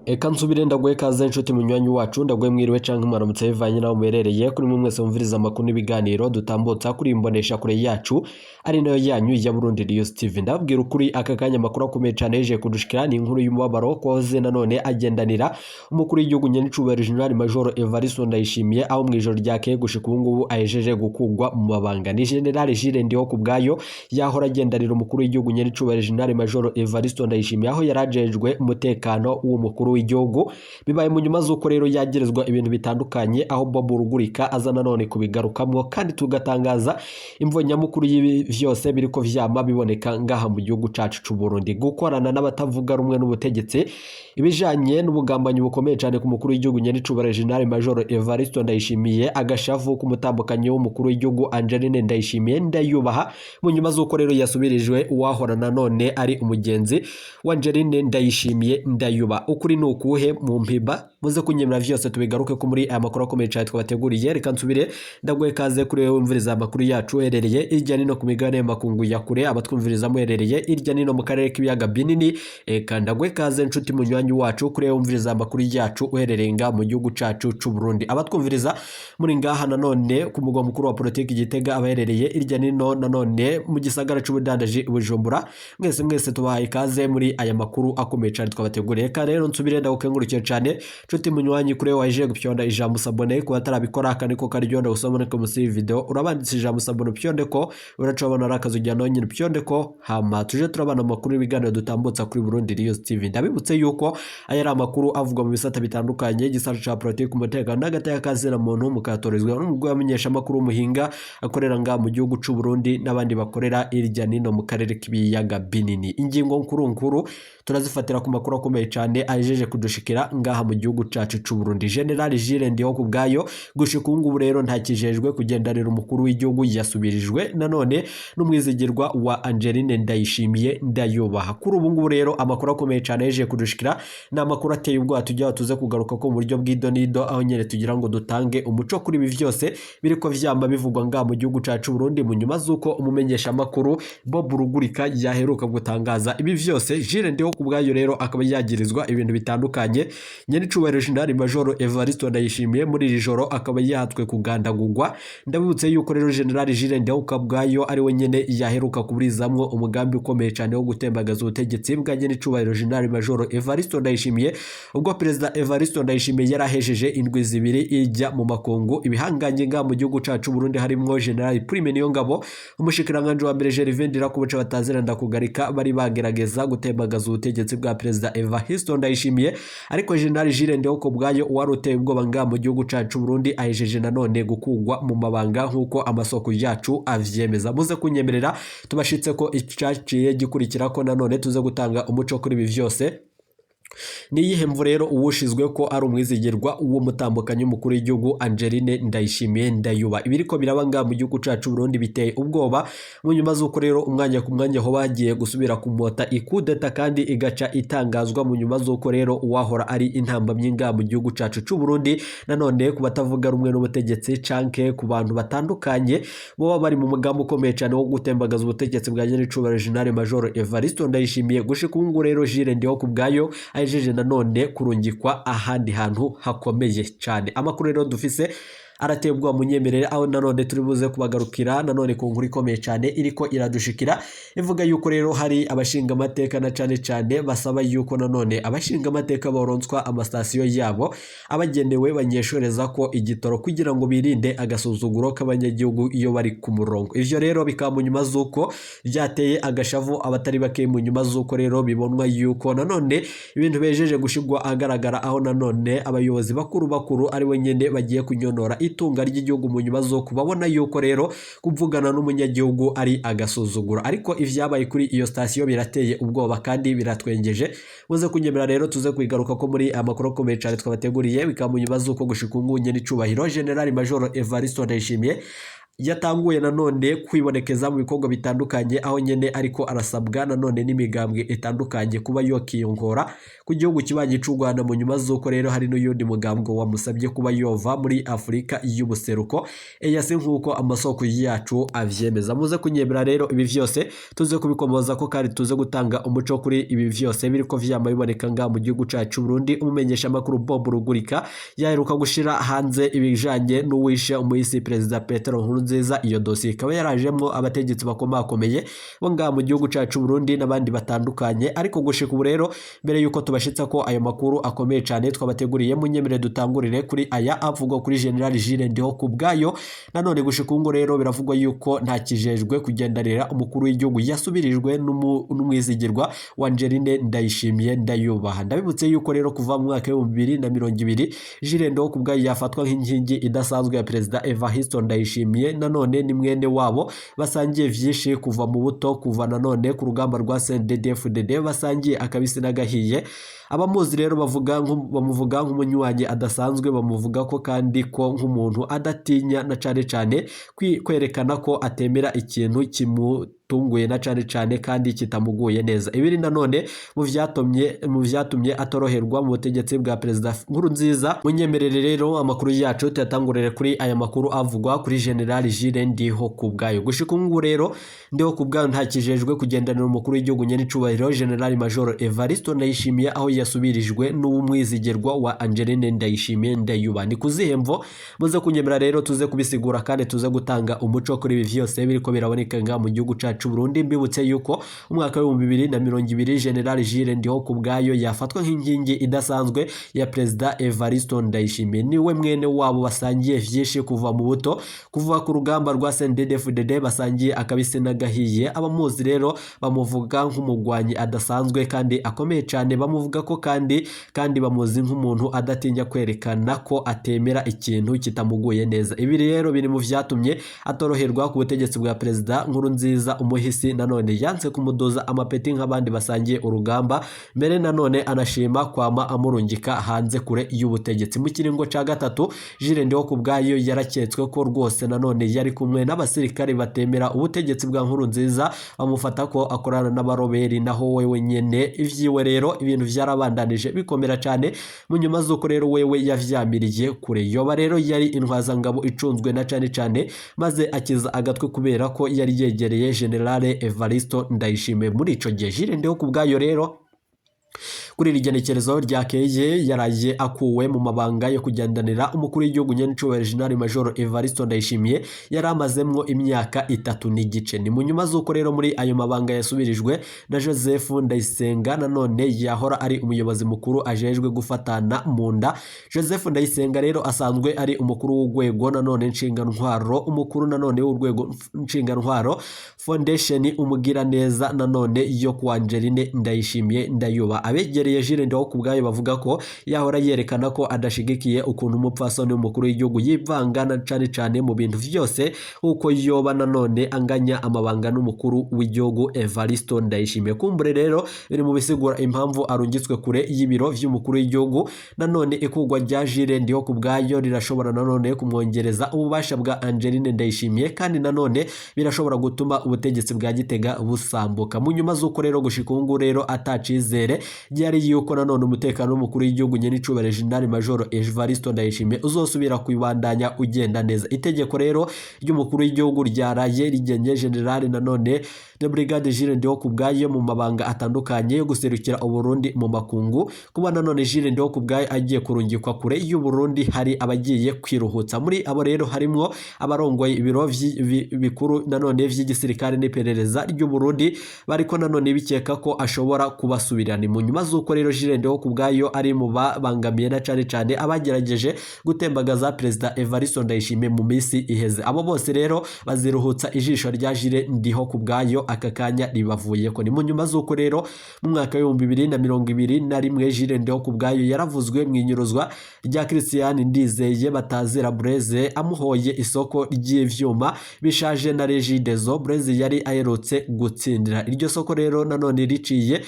Eka nsubire ndaguhe kaze nshuti munywanyi wacu, ndaguhe mwiriwe canke mwaramutse bivanye naho muherereye. Kuri mwe mwese mumviriza amakuru n'ibiganiro dutambutsa kuri imbonesha kure yacu ari nayo yanyu ya Burundi News TV. Ndababwira ukuri, aka kanya amakuru akomeye cane yeje kudushikira ni inkuru y'umubabaro koze nanone agendanira umukuru w'igihugu nyenicubahiro General Major Evariste Ndayishimiye, aho mu ijoro ryakeye gushika ubu ngubu ahejeje gukugwa mu mabanga. Ni General Jules Ndihokubwayo yahora agendanira umukuru w'igihugu nyenicubahiro General Major Evariste Ndayishimiye, aho yarajejwe umutekano w'umukuru w'igihugu. Bibaye mu nyuma z'uko rero yagerezwa ibintu bitandukanye, aho Bob Rugurika aza nanone kubigarukamwo kandi tugatangaza imvo nyamukuru y'ibi vyose biriko vyama biboneka ngaha mu gihugu cacu c'u Burundi. Gukorana n'abatavuga rumwe n'ubutegetsi, ibijanye n'ubugambanyi bukomeye cyane ku mukuru w'igihugu nyenicubahiro General Major Evariste Ndayishimiye, agashavu k'umutambukanyi w'umukuru w'igihugu Angeline Ndayishimiye Ndayubaha, mu nyuma z'uko rero yasubirijwe uwahora nanone ari umugenzi wa Angeline Ndayishimiye Ndayuba. Ukuri ni ukuhe mu mpiba? Muze kunyemera vyose tubigaruke ko muri aya makuru akomeye cyane twabateguriye. Reka nsubire ndaguhe kaze kuri wewe wumviriza amakuru yacu uherereye irya nino ku migabane y'amakungu ya kure, abatwumviriza muherereye irya nino mu karere k'ibiyaga binini. Eka ndaguhe kaze nshuti munywanyi wacu kuri wewe wumviriza amakuru yacu uherereye nga mu gihugu cacu c'u Burundi, abatwumviriza muri ngaha nanone ku mugwa mukuru wa politiki Gitega, abaherereye irya nino nanone mu gisagara c'ubudandaji Bujumbura. Mwese mwese tubahaye ikaze muri aya makuru akomeye cyane twabateguriye. Reka rero nsubire ndagukengurukiye cyane nshuti munywanyi kuri wewe waje gupyonda ijambo s'abonner. Kuba atarabikora, aka niko karyo usabone ko munsi y'iyi video urabanditse ijambo s'abonner, upyonde ko uraca ubona ari akazu ujyana nyine, upyonde ko hama tuje turabana amakuru y'ibiganiro dutambutsa kuri Burundi News TV. Ndabibutse yuko aya ari amakuru avugwa mu bisata bitandukanye, igisata ca politiki, umutekano n'agateka kazina muntu, mukatorezwa n'umugwi w'abamenyeshamakuru w'umuhinga akorera ngaha mu gihugu c'u Burundi n'abandi bakorera irya nino mu karere k'ibiyaga binini. Ingingo nkuru nkuru turazifatira ku makuru akomeye cyane ajeje kudushikira ngaha mu gihugu cacu c'u Burundi. General Jules Ndihokubwayo gushika ubu ngubu rero ntakijejwe kugendanira umukuru w'igihugu, yasubirijwe nanone n'umwizigirwa wa Angeline Ndayishimiye Ndayubaha. Kuri ubu ngubu rero amakuru akomeye cyane yaje kudushikira ni amakuru ateye ubwoba, tujya tuze kugaruka ko mu buryo bw'idonido, aho nyene tugira ngo dutange umuco kuri ibi vyose biriko vyamba bivugwa ngaha mu gihugu cacu Burundi, mu nyuma z'uko umumenyeshamakuru Bob Rugurika yaheruka gutangaza ibi vyose. Jules Ndihokubwayo rero akaba yagirizwa ibintu bitandukanye. Nyenicubahiro General Major Evariste Ndayishimiye muri iri joro akaba yahatwe kugandagurwa. Ndabibutse yuko rero General Jules Ndihokubwayo ari we nyene yaheruka kuburizamwo umugambi ukomeye cyane wo gutembagaza ubutegetsi bwa nyenicubahiro General Major Evariste Ndayishimiye, ubwo Perezida Evariste Ndayishimiye yarahejeje indwi 2 ijya mu makungu. Ibihangange ngaha mu gihugu cacu Burundi harimwo General Prime Niyongabo, umushikiranganje wa mbere Gervais Ndirakobuca batazira ndakugarika, bari bagerageza gutembagaza ubutegetsi bwa Perezida Evariste Ndayishimiye, ariko General Jules Ndihokubwayo wari uteye ubwoba ngaha mu gihugu cacu Burundi ahejeje nanone gukugwa mu mabanga nk'uko amasoko yacu avyemeza. Muze kunyemerera tubashitse ko icaciye gikurikira ko nanone tuze gutanga umuco kuri ibi vyose. Niyihe mvu rero uwushizwe ko ari umwizigirwa w'umutambukanyi w'umukuru w'igihugu Angeline Ndayishimiye Ndayuba? Ibiriko biraba ngaha mu gihugu cacu Burundi biteye ubwoba, mu nyuma z'uko rero umwanya ku mwanya ho bagiye gusubira kumota ikudeta kandi igaca itangazwa, mu nyuma z'uko rero uwahora ari intambamyi ngaha mu gihugu cacu c'u Burundi nanone ku batavuga rumwe n'ubutegetsi canke ku bantu batandukanye boba bari mu mugambi ukomeye cyane wo gutembagaza ubutegetsi bwa nyenicubahiro General Major Evariste Ndayishimiye. Gushika ubu ngubu rero Jules Ndihokubwayo ahejeje nanone kurungikwa ahandi hantu hakomeye cyane. Amakuru rero dufise arateye ubwoba, munyemerere aho nanone turi buze kubagarukira nanone ku nkuru ikomeye cyane iriko iradushikira, ivuga yuko rero hari abashinga amateka na cane cane basaba yuko nanone abashinga amateka boronswa amasitasiyo yabo abagenewe banyeshoreza ko igitoro kugira ngo birinde agasuzuguro k'abanyagihugu iyo bari ku murongo. Ivyo rero bikaba mu nyuma z'uko byateye agashavu abatari bake, mu nyuma z'uko rero bibonwa yuko nanone ibintu bejeje gushigwa ahagaragara, aho nanone abayobozi bakuru bakuru ari bo nyene bagiye kunyonora itunga ry'igihugu, mu nyuma zo kubabona yuko rero kuvugana n'umunyagihugu ari agasuzuguro. Ariko ivyabaye kuri iyo sitasiyo birateye ubwoba kandi biratwengeje. Muze kunyemera rero tuze kwigaruka ko muri amakuru akomeye cyane twabateguriye. Bikaba mu nyuma z'uko gushika ubu n'icubahiro General Major Evariste Ndayishimiye Yatanguye nanone kwibonekeza mu bikorwa bitandukanye, aho nyene ariko arasabwa nanone n'imigambwe itandukanye kuba yokiyongora ku gihugu kibanyi c'u Rwanda, mu nyuma z'uko rero hari n'uyundi mugambwe wamusabye kuba yova muri Afurika y'ubuseruko EAC, nk'uko amasoko yacu avyemeza. Muze kunyemera rero ibi vyose tuze kubikomoza ko kandi tuze gutanga umuco kuri ibi vyose biriko vyama biboneka ngaha mu gihugu cacu Burundi. Umumenyesha makuru Bob Rugurika yaheruka gushira hanze ibijanye n'uwishe umuhisi Perezida Petero Nkurunziza. Iyo dosiye ikaba yarajemwo abategetsi bakomakomeye bo ngaha mu gihugu cacu Burundi n'abandi batandukanye. Ariko gushika ubu rero, mbere yuko tubashitsa ko ayo makuru akomeye cane twabateguriye, munyemere dutangurire kuri aya avugwa kuri General Jules Ndihokubwayo. Nanone gushika ubu rero biravugwa yuko nta kijejwe kugendanira umukuru w'igihugu, yasubirijwe n'umwizigirwa wa Angeline Ndayishimiye Ndayubaha. Ndabibutse yuko rero kuva mu mwaka w'2020 Jules Ndihokubwayo yafatwa nk'inkingi idasanzwe ya Perezida Evariste Ndayishimiye. Nanone ni mwene wabo basangiye vyinshi kuva mu buto, kuva nanone ku rugamba rwa CNDD-FDD basangiye akabisi n'agahiye. Abamuzi rero bavuga bamuvuga nk'umunywanyi adasanzwe, bamuvuga ko kandi ko nk'umuntu adatinya na cane cane kwerekana ko atemera ikintu kimutunguye na cane cane kandi kitamuguye neza. Ibiri nanone mu vyatumye atoroherwa mu butegetsi bwa Perezida Nkurunziza. Munyemerere rero amakuru yacu tuyatangurire kuri aya makuru avugwa kuri General Jules Ndihokubwayo. Gushika ubu rero Ndihokubwayo ntakijejwe kugendanira umukuru w'igihugu nyenicubahiro General Major Evariste Ndayishimiye, aho yasubirijwe n'umwizigirwa wa Angeline Ndayishimiye Ndayuba. Ni kuzihemvo? Muze kunyemera rero tuze kubisigura kandi tuze gutanga umuco kuri ibi vyose biriko biraboneka ngaha mu gihugu cacu Burundi. Mbibutse yuko umwaka w'2020 General Jules Ndihokubwayo yafatwa nk'inkingi idasanzwe ya Perezida Evariste Ndayishimiye. Niwe mwene wabo basangiye vyinshi kuva mu buto, kuva ku rugamba rwa CNDD-FDD basangiye akabisi n'agahiye. Abamuzi rero bamuvuga nk'umugwanyi adasanzwe kandi akomeye cyane, bamuvuga ko kandi bamuzi nk'umuntu adatinya kwerekana ko atemera ikintu kitamuguye neza. Ibi rero biri mu vyatumye atoroherwa ku butegetsi bwa Perezida Nkurunziza. Umuhisi nanone yanse kumudoza amapeti nk'abandi basangiye urugamba, mbere nanone anashima kwama amurungika hanze kure y'ubutegetsi. Mu kiringo ca gatatu Jules Ndihokubwayo yaraketswe ko rwose nanone yari kumwe n'abasirikare batemera ubutegetsi bwa Nkurunziza, bamufata ko akorana n'abaroberi. Naho wewe nyene ivyiwe rero ibintu vyarabandanije bikomera cyane mu nyuma z'uko rero wewe yavyamiriye kure. Yoba rero yari intwazangabo icunzwe na cane cane, maze akiza agatwe kubera ko yari yegereye General Evaristo Ndayishimiye muri ico gihe. Jules Ndihokubwayo rero kuri iri genekerezo ryakeye yaraye akuwe mu mabanga yo kugendanira umukuru w'igihugu nyenicubahiro General Major Evariste Ndayishimiye yari amazemwo imyaka 3 n'igice. Ni mu nyuma z'uko rero muri ayo mabanga yasubirijwe na Joseph Ndayisenga, nanone yahora ari umuyobozi mukuru ajejwe gufatana mu nda. Joseph Ndayisenga rero asanzwe ari umukuru w'urwego nanone nshingantwaro, umukuru nanone w'urwego nshingantwaro Foundation Umugiraneza nanone yo kwa Angeline Ndayishimiye Ndayuba. Abegereye Jules Ndihokubwayo bavuga ko yahora yerekana ko adashigikiye ukuntu umupfasoni w'umukuru w'igihugu yivanga na cane cane mu bintu vyose, uko yoba nanone anganya amabanga n'umukuru w'igihugu Evaristo Ndayishimiye. Kumbure rero biri mu bisigura impamvu arungitswe kure y'ibiro vy'umukuru w'igihugu. Nanone ikugwa rya Jules Ndihokubwayo rirashobora nanone kumwongereza ububasha bwa Angeline Ndayishimiye, kandi nanone birashobora gutuma ubutegetsi bwa Gitega busambuka. Mu nyuma z'uko rero gushika ubu ngubu rero atacizere ryari yuko nanone umutekano w'umukuru w'igihugu nyenicubahiro General Major Evaristo Ndayishimiye uzosubira kubandanya ugenda neza. Itegeko rero ry'umukuru w'igihugu ryaraye rigenye General nanone de Brigade Jules Ndihokubwayo mu mabanga atandukanye yo guserukira Uburundi mu makungu. Kuba nanone Jules Ndihokubwayo agiye kurungikwa kure y'u Burundi, hari abagiye kwiruhutsa. Muri abo rero harimwo abarongoye ibiro bikuru nanone vy'igisirikare n'iperereza ry'u Burundi, bariko nanone bikeka ko ashobora kubasubirana. Mu nyuma z'uko rero Jules Ndihokubwayo ari mu babangamiye na cane cane abagerageje gutembagaza Perezida Evariste Ndayishimiye mu minsi iheze. Abo bose rero baziruhutsa ijisho rya Jules Ndihokubwayo aka kanya ribavuyeko. Ni mu nyuma z'uko rero mu mwaka w'2021 Jules Ndihokubwayo yaravuzwe mu inyuruzwa rya Christian Ndizeye batazira Blaise, amuhoye isoko ry'ivyuma bishaje na Regideso Blaise yari aherutse gutsindira. Iryo soko rero nanone riciye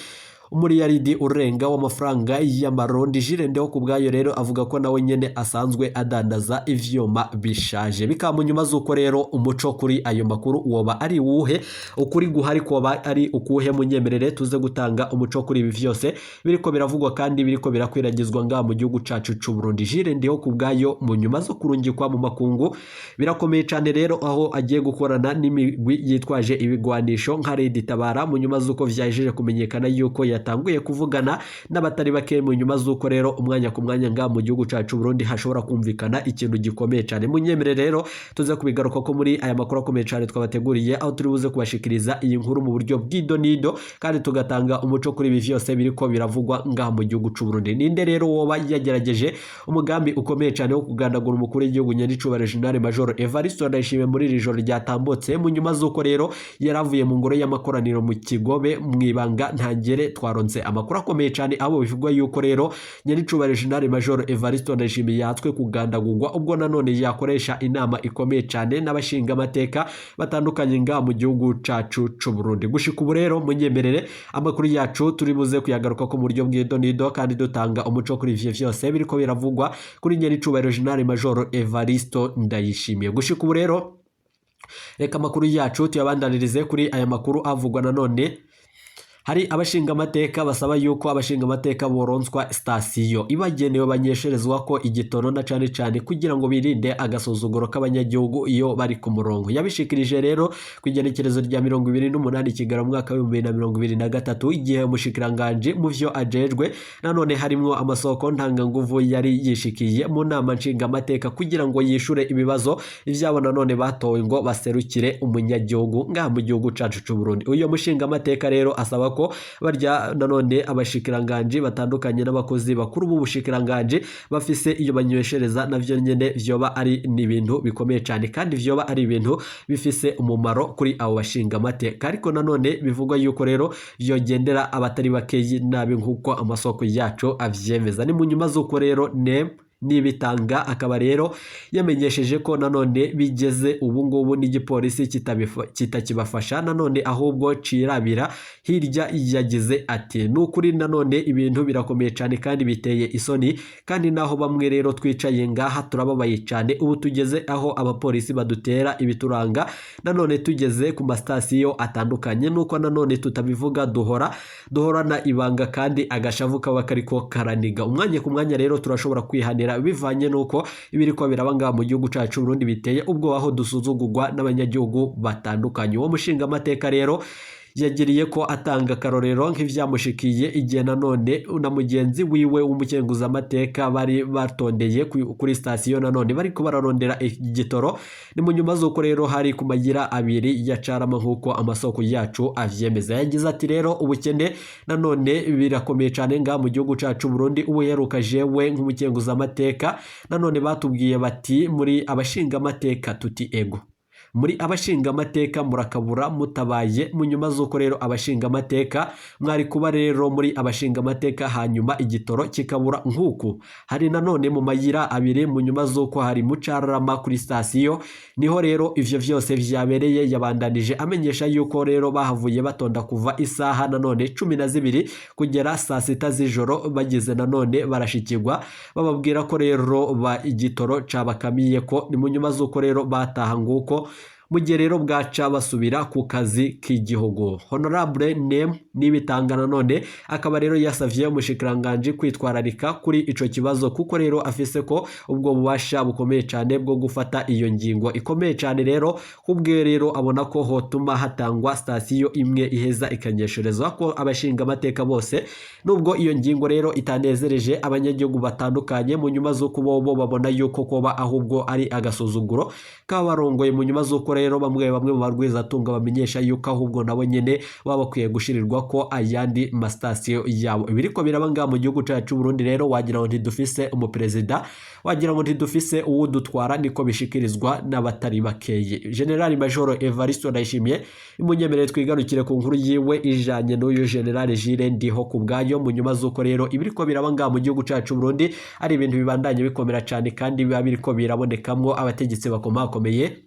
Umuriyaridi urenga w'amafaranga y'amarundi. Jules Ndihokubwayo rero avuga ko nawe nyene asanzwe adandaza ivyuma bishaje. Bikaba mu nyuma z'uko rero umuco kuri ayo makuru woba ari wuhe, ukuri guhari koba ari ukuhe? Munyemerere tuze gutanga umuco kuri ibi vyose biriko biravugwa kandi biriko birakwiragizwa ngaha mu gihugu cacu c'u Burundi. Jules Ndihokubwayo mu nyuma zo kurungikwa mu makungu birakomeye cane rero, aho agiye gukorana n'imigwi yitwaje ibigwanisho nka Red Tabara, mu nyuma z'uko vyajeje kumenyekana yuko yatanguye kuvugana n'abatari bake, mu nyuma z'uko rero umwanya ku mwanya ngaha mu gihugu cacu Burundi hashobora kumvikana ikintu gikomeye cane. Munyemere rero tuze kubigaruka ko muri aya makuru akomeye cane twabateguriye, aho turi buze kubashikiriza iyi nkuru mu buryo bw'idonido kandi tugatanga umuco kuri ibi vyose biriko biravugwa ngaha mu gihugu c'u Burundi. Ninde rero woba yagerageje umugambi ukomeye cane wo kugandagura umukuru w'igihugu nyenicubahiro General Major Evariste Ndayishimiye muri iri joro ryatambutse, mu nyuma z'uko rero yaravuye mu ngoro y'amakoraniro mu Kigobe mwibanga ntangere? Twaronse amakuru akomeye cane abo bivugwa yuko rero nyenicubahiro General Major Evariste Ndayishimiye yatswe kugandagurwa ubwo nanone yakoresha inama ikomeye cane n'abashingamateka batandukanye ngaha mu gihugu cacu c'u Burundi. Gushika ubu rero munyemerere amakuru yacu turi buze kuyagaruka ko mu buryo bw'idonido kandi dutanga umuco kuri ivyo vyose biriko biravugwa kuri nyenicubahiro General Major Evariste Ndayishimiye. Gushika ubu rero reka amakuru yacu tuyabandanirize kuri aya makuru avugwa nanone hari abashingamateka basaba yuko abashingamateka boronswa sitasiyo ibagenewe banyesherezwa ko igitoro, na cane cane kugira ngo birinde agasuzuguro k'abanyagihugu iyo bari ku murongo. Yabishikirije rero ku igenekerezo rya 28 Kigarama umwaka w'2023, igihe umushikiranganji mu vyo ajejwe nanone harimwo amasoko ntanganguvu yari yishikiye mu nama nshingamateka kugira ngo yishure ibibazo ivyabo nanone batowe ngo baserukire umunyagihugu ngaha mu gihugu cacu c'u Burundi. Uyo mushingamateka rero asaba ko barya nanone abashikiranganji batandukanye n'abakozi bakuru b'ubushikiranganji bafise iyo banyweshereza, navyo nyene vyoba ari n'ibintu bikomeye cane kandi vyoba ari ibintu bifise umumaro kuri abo bashingamateka. Ariko nanone bivugwa yuko rero vyogendera abatari bakeyi nabi nk'uko amasoko yacu avyemeza. Ni mu nyuma z'uko rero nem nibitanga akaba rero yamenyesheje ko nanone bigeze ubu ngubu n'igipolisi kitakibafasha nanone ahubwo cirabira hirya. Yagize ati: "Ni ukuri nanone ibintu birakomeye cyane kandi biteye isoni, kandi naho bamwe rero twicaye ngaha turababaye cyane. Ubu tugeze aho abapolisi badutera ibituranga nanone tugeze ku masitasiyo atandukanye, nuko nanone tutabivuga, duhora duhorana ibanga kandi agashavu kaba kariko karaniga umwanya ku mwanya. Rero turashobora kwihanira bivanye nuko ibiriko biraba ngaha mu gihugu cacu Burundi biteye ubwoba, aho dusuzugurwa n'abanyagihugu batandukanye." Uwo mushingamateka rero yagiriye ko atanga akarorero nk'ivyamushikiye igihe nanone na mugenzi wiwe w'umukenguzamateka bari batondeye kuri sitasiyo nanone bariko bararondera igitoro. Ni mu nyuma z'uko rero hari ku mayira abiri ya Carama nk'uko amasoko yacu avyemeza. Yagize ati: "Rero ubukene nanone birakomeye cane ngaha mu gihugu cacu Burundi. Ubuheruka jewe nk'umukenguzamateka nanone batubwiye bati muri abashingamateka, tuti ego, muri abashingamateka murakabura mutabaye. Mu nyuma z'uko rero abashingamateka mwari kuba rero muri abashingamateka hanyuma igitoro kikabura nk'uku, hari nanone mu mayira abiri, mu nyuma z'uko hari mu Carama kuri sitasiyo, niho rero ivyo vyose vyabereye." Yabandanije amenyesha yuko rero bahavuye batonda kuva isaha nanone 12 kugera saa 6 z'ijoro, bageze nanone barashikirwa bababwira ko rero ba igitoro cabakamiye ko. Ni mu nyuma z'uko rero bataha nguko, mu gihe rero bwaca basubira ku kazi k'igihugu. Honorable Nem Nibitanga nanone akaba rero yasavye umushikiranganji kwitwararika kuri ico kibazo, kuko rero afise ko ubwo bubasha bukomeye cane bwo gufata iyo ngingo ikomeye cane. Rero kubwe rero abona ko hotuma hatangwa sitasiyo imwe iheza ikanyesherezwa ko abashingamateka bose, nubwo iyo ngingo rero itanezereje abanyagihugu batandukanye, mu nyuma z'uko bobo babona yuko koba ahubwo ari agasuzuguro kabarongoye, mu nyuma z'uko rero bamwe bamwe mu barwizatunga bamenyesha yuko ahubwo nabo nyene baba bakwiye gushirirwa ko ayandi masitasiyo yabo. Ibiriko biraba ngaha mu gihugu cacu Burundi rero wagira ngo ntidufise umuperezida, wagira ngo ntidufise uwudutwara, niko bishikirizwa n'abatari bakeye. General Major Evariste Ndayishimiye, imunyemerere twigarukire ku nkuru yiwe ijanye n'uyu General Jules Ndihokubwayo, mu nyuma z'uko rero ibiriko biraba ngaha mu gihugu cacu Burundi ari ibintu bibandanye bikomera cane kandi biba biriko birabonekamwo abategetsi bakomakomeye.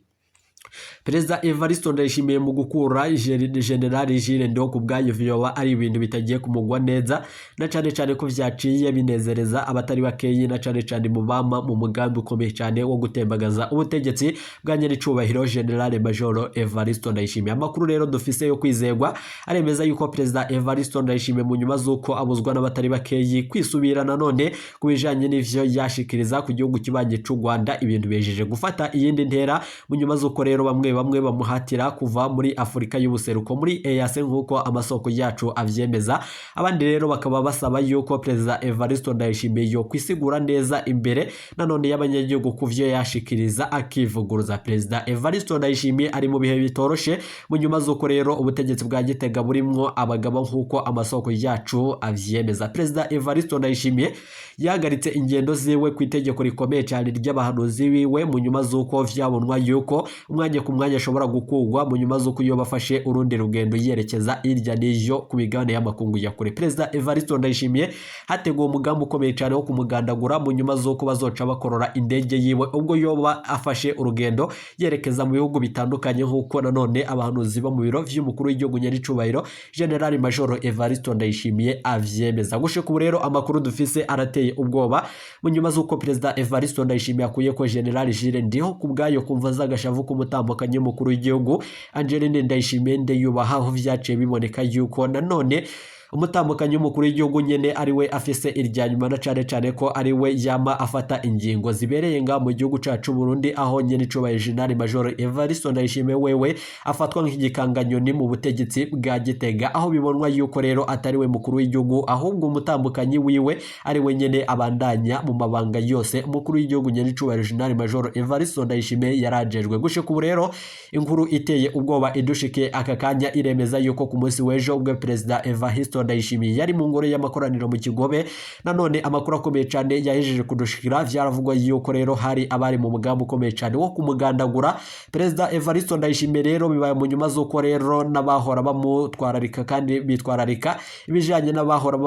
Perezida Evariste Ndayishimiye mu gukura General Jules Ndihokubwayo vyoba ari ibintu bitagiye kumugwa neza, na cane cane ko vyaciye binezereza abatari bakeyi, na cane cane mu bama mu mugambi ukomeye cane wo gutembagaza ubutegetsi bwa nyenicubahiro General Major Evariste Ndayishimiye. Amakuru rero dufise yo kwizegwa aremeza yuko Perezida Evariste Ndayishimiye mu nyuma z'uko abuzwa n'abatari bakeyi kwisubira nanone ku bijanye n'ivyo yashikiriza ku gihugu kibanyi c'u Rwanda, ibintu bejeje gufata iyindi ntera mu nyuma z'uko rero bamwe bamwe bamuhatira kuva muri Afurika y'ubuseruko muri EAC nk'uko amasoko yacu avyemeza. Abandi rero bakaba basaba yuko Perezida Evariste Ndayishimiye yo kwisigura neza imbere nanone y'abanyagihugu kuvyo yashikiriza akivuguruza. Perezida Evariste Ndayishimiye ari mu bihe bitoroshe mu nyuma z'uko rero ubutegetsi bwa Gitega burimwo abagabo nk'uko amasoko yacu avyemeza. Perezida Evariste Ndayishimiye yahagaritse ingendo ziwe ku itegeko rikomeye cyane ry'abahanuzi biwe mu nyuma z'uko vyabonwa yuko umwanya ku mwanya ashobora gukugwa mu nyuma z'uko iyo bafashe urundi rugendo yerekeza irya n'iyo ku migabane y'amakungu ya kure. Perezida Evariste Ndayishimiye hateguwe umugambi ukomeye cyane wo kumugandagura mu nyuma z'uko bazoca bakorora indege yiwe ubwo yoba afashe urugendo yerekeza mu bihugu bitandukanye, nk'uko nanone abahanuzi bo mu biro vy'umukuru w'igihugu nyaricubahiro General Major Evariste Ndayishimiye avyemeza. Gushika ubu rero amakuru dufise arateye ubwoba mu nyuma z'uko Perezida Evariste Ndayishimiye akuye ko General Jules Ndihokubwayo kumva z'agashavu k'umutambukanyi w'umukuru w'igihugu Angeline Ndayishimiye Ndeyubaha, aho vyaciye biboneka yuko nanone umutambukanyi w'umukuru w'igihugu nyene ari we afise irya nyuma, na cane cane ko ari we yama afata ingingo zibereye nga mu gihugu cacu Burundi, aho nyene icubahiro General Major Evariste Ndayishimiye wewe afatwa nk'igikanganyoni mu butegetsi bwa Gitega, aho bibonwa yuko rero atari we mukuru w'igihugu ahubwo umutambukanyi wiwe ari we nyene abandanya mu mabanga yose umukuru w'igihugu nyene icubahiro General Major Evariste Ndayishimiye yarajejwe. Gushika ubu rero inkuru iteye ubwoba idushike aka kanya iremeza yuko ku munsi w'ejo ubwo Perezida Evariste Ndayishimiye yari mu ngoro y'amakoraniro mu Kigobe, nanone amakuru akomeye cyane yahejeje kudushikira, vyaravugwa yuko rero hari abari mu mugambi ukomeye cyane wo kumugandagura Perezida Evariste Ndayishimiye. Rero bibaye mu nyuma z'uko rero n'abahora bamutwararika kandi bitwararika ibijanye n'abahora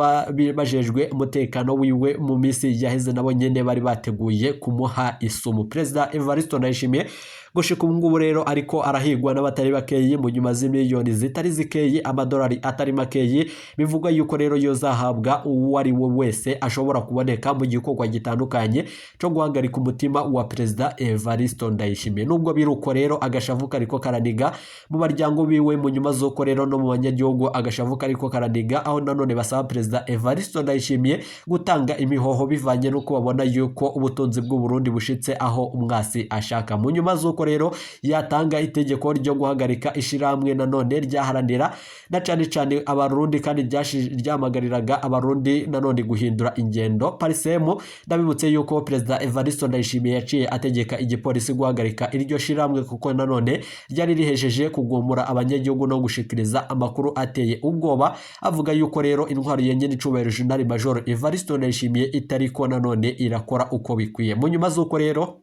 bajejwe umutekano wiwe mu minsi yaheze nabo nyene bari bateguye kumuha isumu. Perezida Evariste Ndayishimiye gushika ubu ngubu rero ariko arahigwa n'abatari bakeyi mu nyuma z'imiliyoni zitari zikeyi, amadolari atari makeyi, bivugwa yuko rero yozahabwa uwo ari we wese ashobora kuboneka mu gikorwa gitandukanye cyo guhagarika umutima wa Perezida Evariste Ndayishimiye. Nubwo biruko rero agashavu kariko karaniga mu baryango biwe mu nyuma z'uko rero no mu banyagihugu agashavu kariko karaniga, aho nanone basaba Perezida Evariste Ndayishimiye gutanga imihoho bivanye n'uko babona yuko ubutunzi bw'u Burundi bushitse aho umwasi ashaka. Mu nyuma z'uko rero yatanga itegeko ryo guhagarika ishirahamwe nanone ryaharanira na cane cane abarundi kandi ryamagariraga abarundi nanone guhindura ingendo Parisemu, ndabibutse yuko Perezida Evariste Ndayishimiye yaciye ategeka igipolisi guhagarika iryo shirahamwe kuko nanone ryari rihejeje kugumura abanyagihugu no gushikiriza amakuru ateye ubwoba, avuga yuko rero intwaro ya nyenicubahiro General Major Evariste Ndayishimiye itariko nanone irakora uko bikwiye. Mu nyuma z'uko rero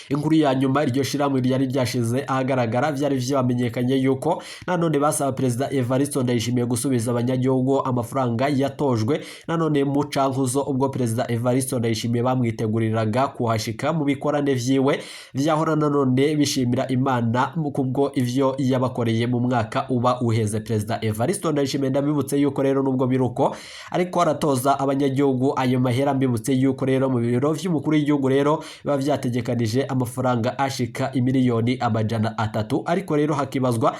inkuru ya nyuma iryo shirahamwe ryari ryashize ahagaragara, vyari vyamenyekanye yuko nanone basaba Perezida Evariste Ndayishimiye gusubiza abanyagihugu amafaranga yatojwe nanone mu cankuzo ubwo Perezida Evariste Ndayishimiye bamwiteguriraga kuhashika mu bikorane vyiwe vyahora nanone bishimira Imana kubwo ivyo yabakoreye mu mwaka uba uheze. Perezida Evariste Ndayishimiye ndabibutse yuko rero nubwo biruko ariko aratoza abanyagihugu ayo mahera, mbibutse yuko rero mu biro vy'umukuru w'igihugu rero biba vyategekanije amafaranga ashika imiliyoni 300, ariko rero hakibazwa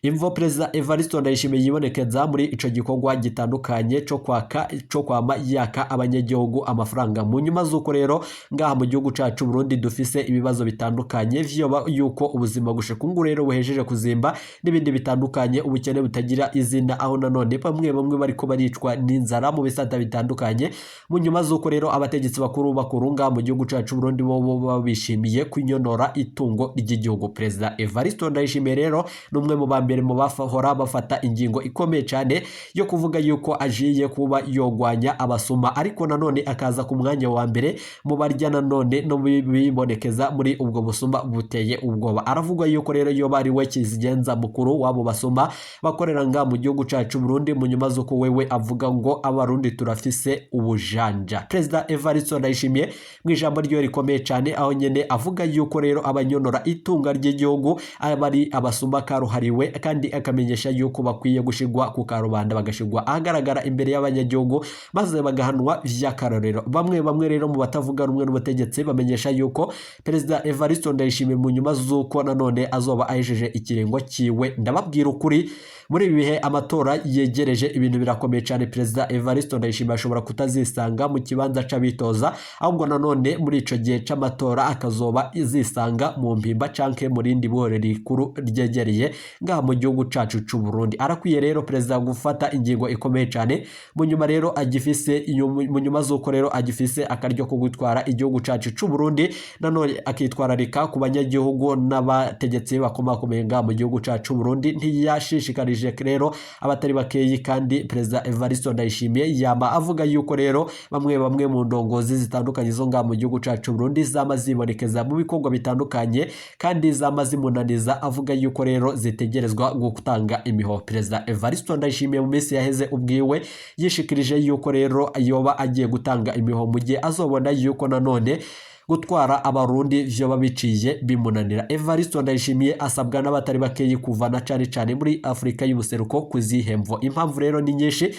imvo Perezida Evariste Ndayishimiye yibonekeza muri ico gikorwa gitandukanye co kwaka co kwama yaka abanyagihugu amafaranga mu nyuma z'uko rero ngaha mu gihugu cacu Burundi dufise ibibazo bitandukanye vyoba yuko ubuzima gushika ubu rero buhejeje kuzimba n'ibindi bitandukanye, ubukene butagira izina, aho nanone bamwe bamwe bariko baricwa n'inzara mu bisata bitandukanye. Mu nyuma z'uko rero abategetsi bakuru bakuru ngaha mu gihugu cacu Burundi bo baba bishimiye kunyonora itungo ry'igihugu. Perezida Evariste Ndayishimiye rero n'umwe mu ba mbere mu bafahora bafata ingingo ikomeye cyane yo kuvuga yuko agiye kuba yogwanya abasuma, ariko nanone akaza ku mwanya wa mbere mu barya nanone no bibonekeza muri ubwo busuma buteye ubwoba. Aravugwa yuko rero yoba ari we kizigenza mukuru w'abo basuma bakorera nga mu gihugu cacu Burundi, mu nyuma z'uko wewe avuga ngo abarundi turafise ubujanja. Perezida Evariste Ndayishimiye mu ijambo ryiwe rikomeye cyane, aho nyene avuga yuko rero abanyonora itunga ry'igihugu aba ari abasuma karuhariwe, kandi akamenyesha yuko bakwiye gushigwa ku karubanda, bagashigwa ahagaragara imbere y'abanyagihugu maze bagahanwa vy'akarorero. Bamwe bamwe rero mu batavuga rumwe n'ubutegetsi bamenyesha yuko Perezida Evariste Ndayishimiye mu nyuma z'uko nanone azoba ahejeje ikiringo ciwe, ndababwira ukuri, muri ibi bihe amatora yegereje ibintu birakomeye cyane. Perezida Evariste Ndayishimiye ashobora kutazisanga mu kibanza c'abitoza, ahubwo nanone muri ico gihe c'amatora akazoba izisanga mu mpimba canke mu rindi bohero rikuru ryegereye ngaha mu gihugu cacu c'u Burundi. Arakwiye rero perezida gufata ingingo ikomeye cyane mu nyuma rero agifise, mu nyuma z'uko rero agifise akaryo ko gutwara igihugu cacu c'u Burundi, nanone akitwararika ku banyagihugu n'abategetsi bakomakomeye ngaha mu gihugu cacu c'u Burundi. Ntiyashishikarije rero abatari bakeyi, kandi Perezida Evariste Ndayishimiye yama avuga yuko rero bamwe bamwe mu ndongozi zitandukanye zo ngaha mu gihugu cacu Burundi zama zibonekeza mu bikorwa bitandukanye kandi zama zimunaniza, avuga yuko rero zitegerezwa gutanga imiho. Perezida Evariste Ndayishimiye mu minsi yaheze ubwiwe yishikirije yuko rero yoba agiye gutanga imiho mu gihe azobona yuko nanone gutwara abarundi vyoba biciye bimunanira. Evariste Ndayishimiye asabwa n'abatari bakeyi kuva na cane cane muri Afurika y'ubuseruko kuzihemvo. Impamvu rero ni nyinshi.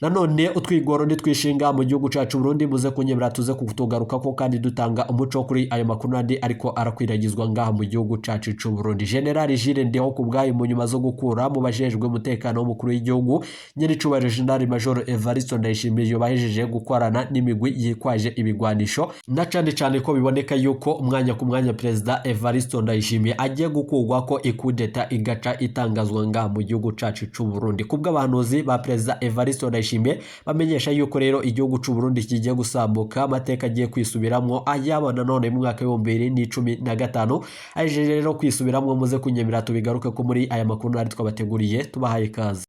Nanone utwigoro nitwishinga mu gihugu cacu Burundi, muze kunyemera tuze kutugaruka ko kandi dutanga umuco kuri ayo makuru nandi ariko arakwiragizwa ngaha mu gihugu cacu c'u Burundi. General Jules Ndiho kubwayo mu nyuma zo gukura mu bajejwe umutekano w'umukuru w'igihugu nyiricubahiro General Major Evariste Ndayishimiye yobahejeje gukorana n'imigwi yikwaje ibigwanisho, na cane cane ko biboneka yuko umwanya ku mwanya Perezida Evariste Ndayishimiye agiye gukurwa ko ikudeta igaca itangazwa ngaha mu gihugu cacu c'u Burundi. Kubw'abahanuzi ba Perezida Evariste Ndayishimiye bamenyesha yuko rero igihugu c'u Burundi kigiye gusambuka, amateka agiye kwisubiramwo ayaba nanone mu mwaka w'2015 aje rero kwisubiramwo. Muze kunyemera tubigaruke ko muri aya makuru nari twabateguriye, tubahaye ikaze.